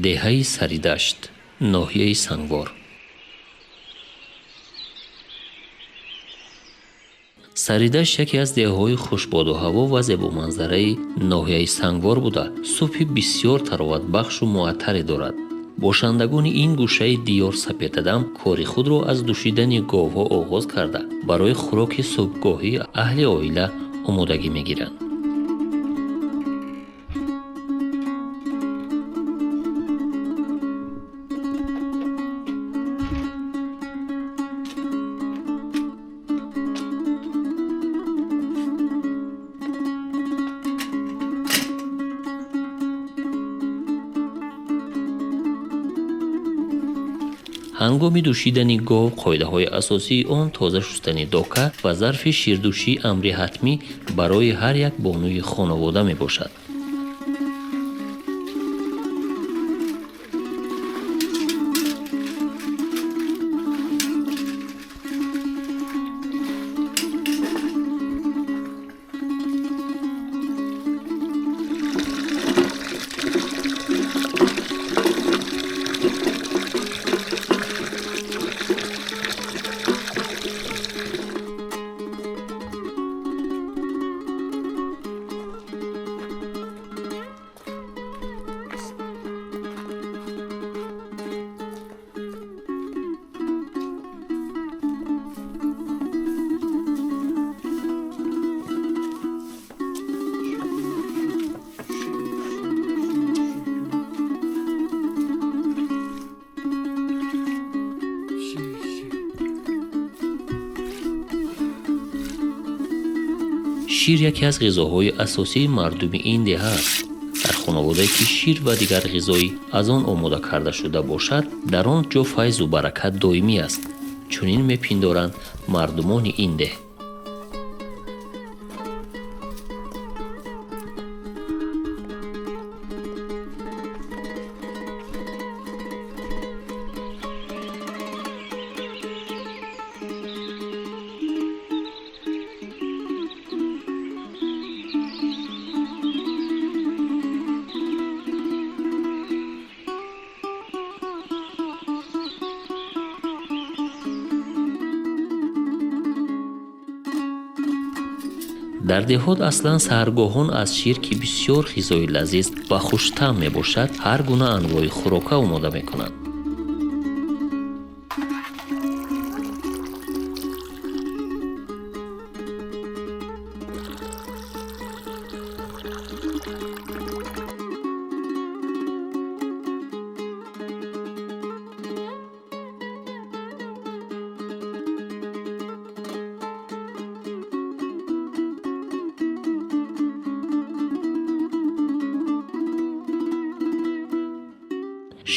Деҳаи Саридашт, ноҳияи Сангвор. Саридашт яке аз деҳаҳои хушбоду ҳаво ва зебоманзараи ноҳияи Сангвор буда, субҳи бисёр тароватбахшу муаттаре дорад. Бошандагони ин гӯшаи диёр сапедадам кори худро аз дӯшидани говҳо оғоз карда, барои хӯроки субҳгоҳӣ аҳли оила омодагӣ мегиранд. Ҳангоми дӯшидани гов қоидаҳои асосии он тоза шустани дока ва зарфи ширдӯшӣ амри ҳатмӣ барои ҳар як бонуи хонавода мебошад. Шир яке аз ғизоҳои асосии мардуми ин деҳа аст. Дар хонаводае ки шир ва дигар ғизои аз он омода карда шуда бошад, дар он ҷо файзу баракат доимӣ аст. Чунин мепиндоранд мардумони ин деҳ. Дар деҳот аслан саҳаргоҳон аз шир, ки бисёр ғизои лазиз ва хуштаъм мебошад, ҳар гуна анвои хӯрока омода мекунанд.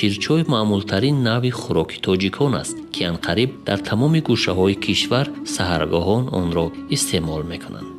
Ширчой маъмултарин навъи хӯроки тоҷикон аст, ки анқариб дар тамоми гӯшаҳои кишвар саҳаргоҳон онро истеъмол мекунанд.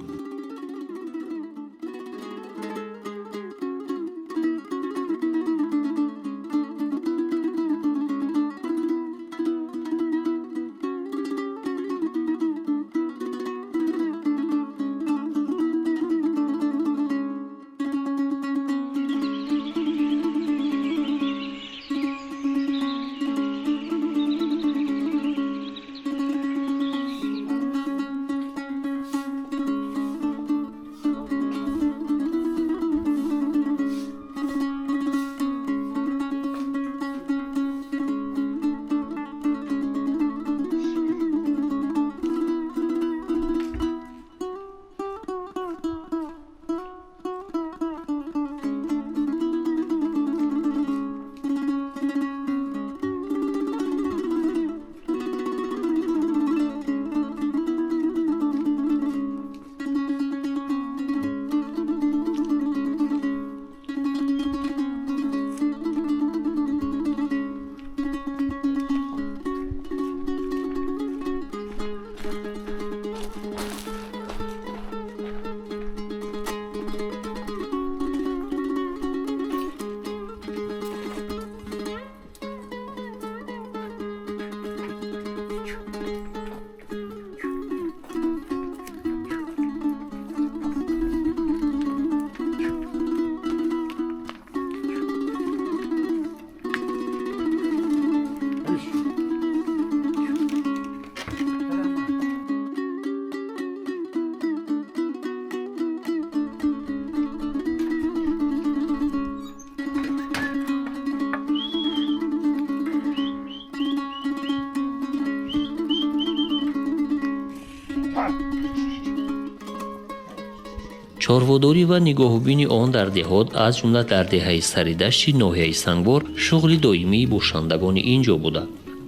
Чорводорӣ ва нигоҳубини он дар деҳот, аз ҷумла дар деҳаи Саридашти ноҳияи Сангвор, шуғли доимии бошандагони ин ҷо буда.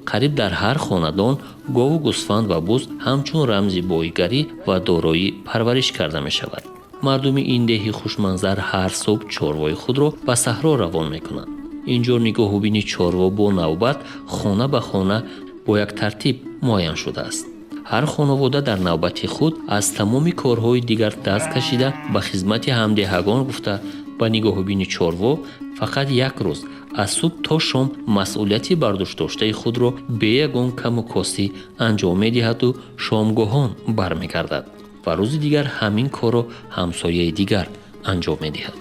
Қариб дар ҳар хонадон гову гӯсфанд ва буз ҳамчун рамзи боигарӣ ва дороӣ парвариш карда мешавад. Мардуми ин деҳи хушманзар ҳар субҳ чорвои худро ба саҳро равон мекунанд. Ин ҷо нигоҳубини чорво бо навбат хона ба хона бо як тартиб муайян шудааст. Ҳар хонавода дар навбати худ аз тамоми корҳои дигар даст кашида, ба хизмати ҳамдеҳагон гуфта, ба нигоҳубини чорво фақат як рӯз аз субҳ то шом масъулияти бардӯшдоштаи худро бе ягон каму костӣ анҷом медиҳаду шомгоҳон бармегардад ва рӯзи дигар ҳамин корро ҳамсояи дигар анҷом медиҳад.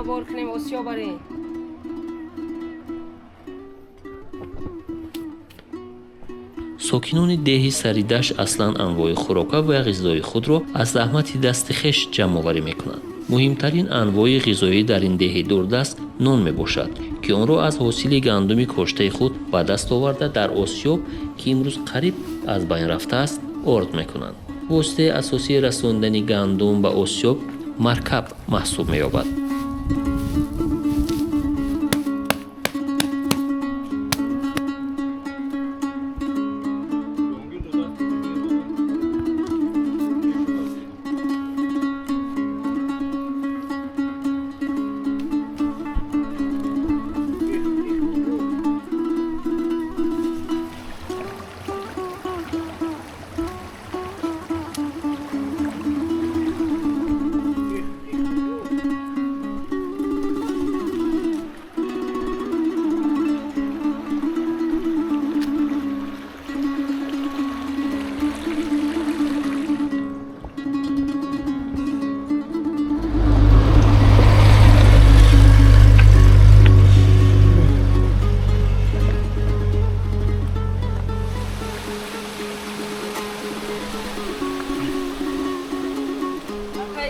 Гандума бор кунем, осиё барем. Сокинони деҳи Саридашт аслан анвои хӯрока ва ғизои худро аз заҳмати дасти хеш ҷамъоварӣ мекунанд. Муҳимтарин анвои ғизоӣ дар ин деҳи дурдаст нон мебошад, ки онро аз ҳосили гандуми коштаи худ ба даст оварда, дар осиёб, ки имрӯз қариб аз байн рафтааст, орд мекунанд. Воситаи асосии расондани гандум ба осиёб маркаб маҳсуб меёбад.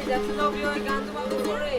Иззатулло, биёй, гандума бихӯре.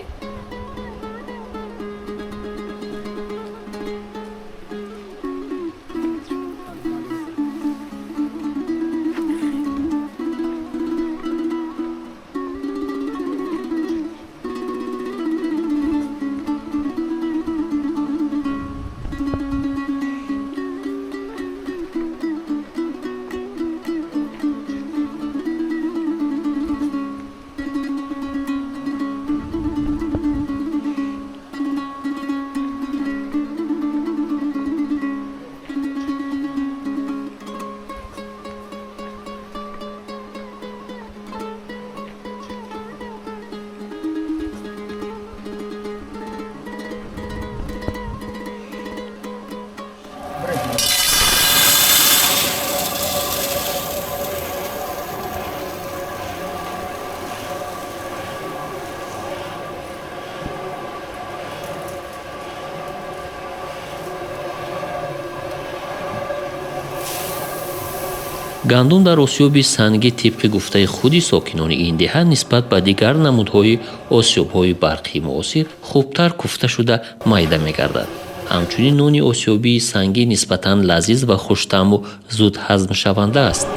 Гандум дар осиёби сангӣ, тибқи гуфтаи худи сокинони ин деҳа, нисбат ба дигар намудҳои осиёбҳои барқии муосир хубтар куфта шуда, майда мегардад. Ҳамчунин нони осиёбии сангӣ нисбатан лазиз ва хуштаъму зуд ҳазмшаванда аст.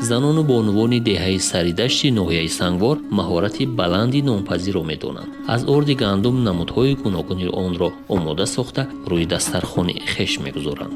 Занону бонувони деҳаи Саридашти ноҳияи Сангвор маҳорати баланди нонпазиро медонанд. Аз орди гандум намудҳои гуногуни онро омода сохта, рӯи дастархони хеш мегузоранд.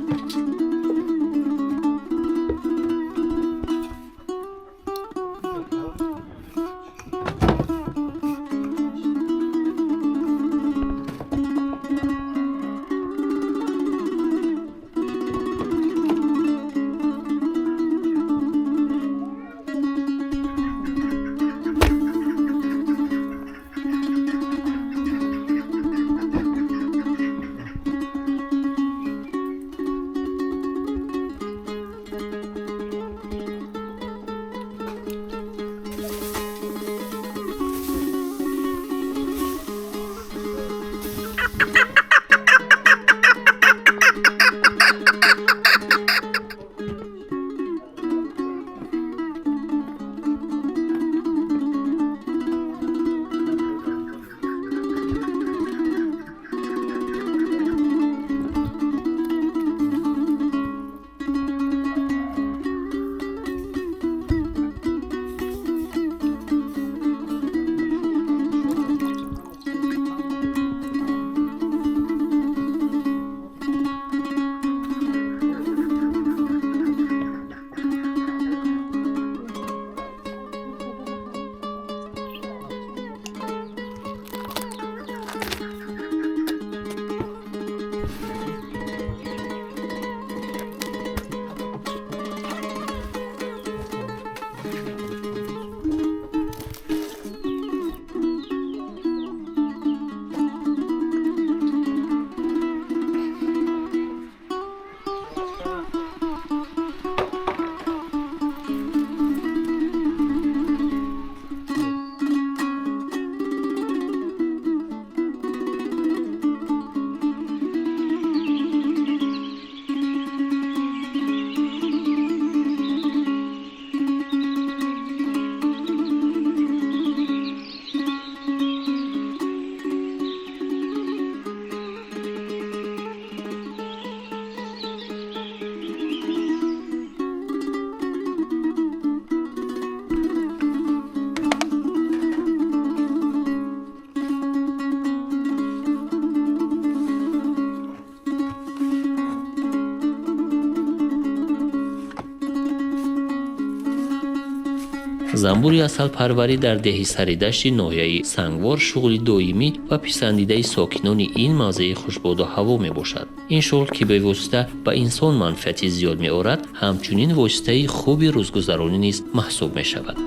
Занбури асалпарварӣ дар деҳи Саридашти ноҳияи Сангвор шуғли доимӣ ва писандидаи сокинони ин мавзеи хушбоду ҳаво мебошад. Ин шуғл, ки бевосита ба инсон манфиати зиёд меорад, ҳамчунин воситаи хуби рӯзгузаронӣ низ маҳсуб мешавад.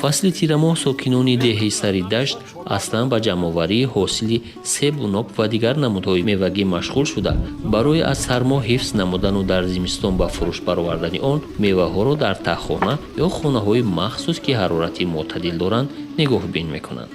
Фасли тирамоҳ сокинони деҳаи Саридашт аслан ба ҷамъоварии ҳосили себу нок ва дигар намудҳои мевагӣ машғул шуда, барои аз сармо ҳифз намудану дар зимистон ба фурӯш баровардани он меваҳоро дар таҳхона ё хонаҳои махсус, ки ҳарорати мӯътадил доранд, нигоҳбин мекунанд.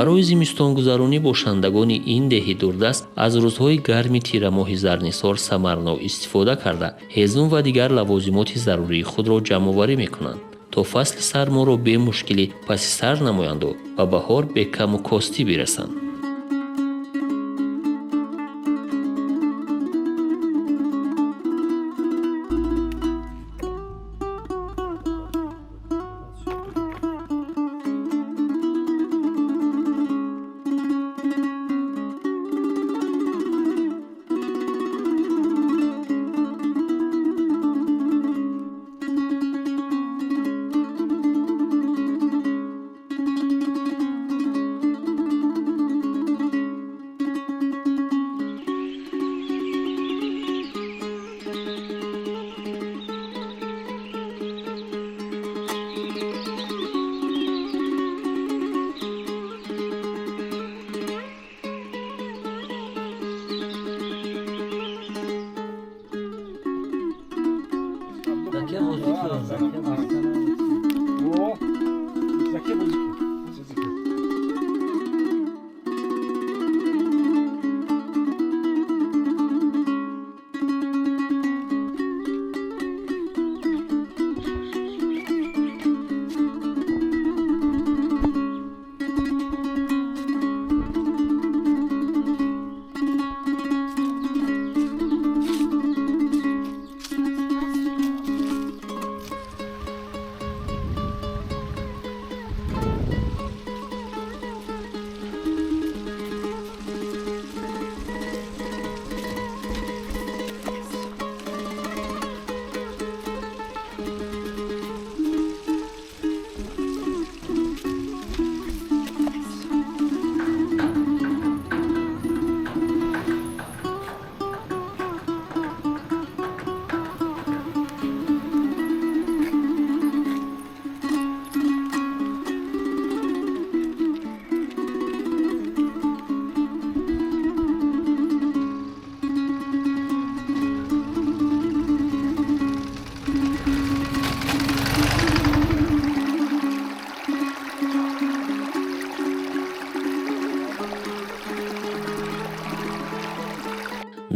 Барои зимистонгузаронӣ бошандагони ин деҳи дурдаст аз рӯзҳои гарми тирамоҳи зарнисор самарнок истифода карда, ҳезум ва дигар лавозимоти зарурии худро ҷамъоварӣ мекунанд, то фасли сарморо бемушкилӣ паси сар намоянду ба баҳор бекаму костӣ бирасанд.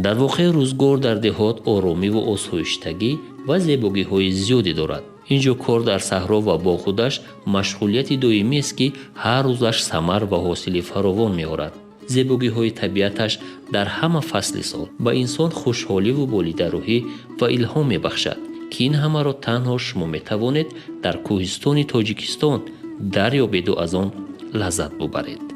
Дар воқеъ, рӯзгор дар деҳот оромиву осоиштагӣ ва зебогиҳои зиёде дорад. Ин ҷо кор дар саҳро ва боғу дашт машғулияти доимиест, ки ҳар рӯзаш самар ва ҳосили фаровон меорад. Зебогиҳои табиаташ дар ҳама фасли сол ба инсон хушҳоливу болидарӯҳӣ ва илҳом мебахшад, ки ин ҳамаро танҳо шумо метавонед дар кӯҳистони Тоҷикистон дарёбеду аз он лаззат бубаред.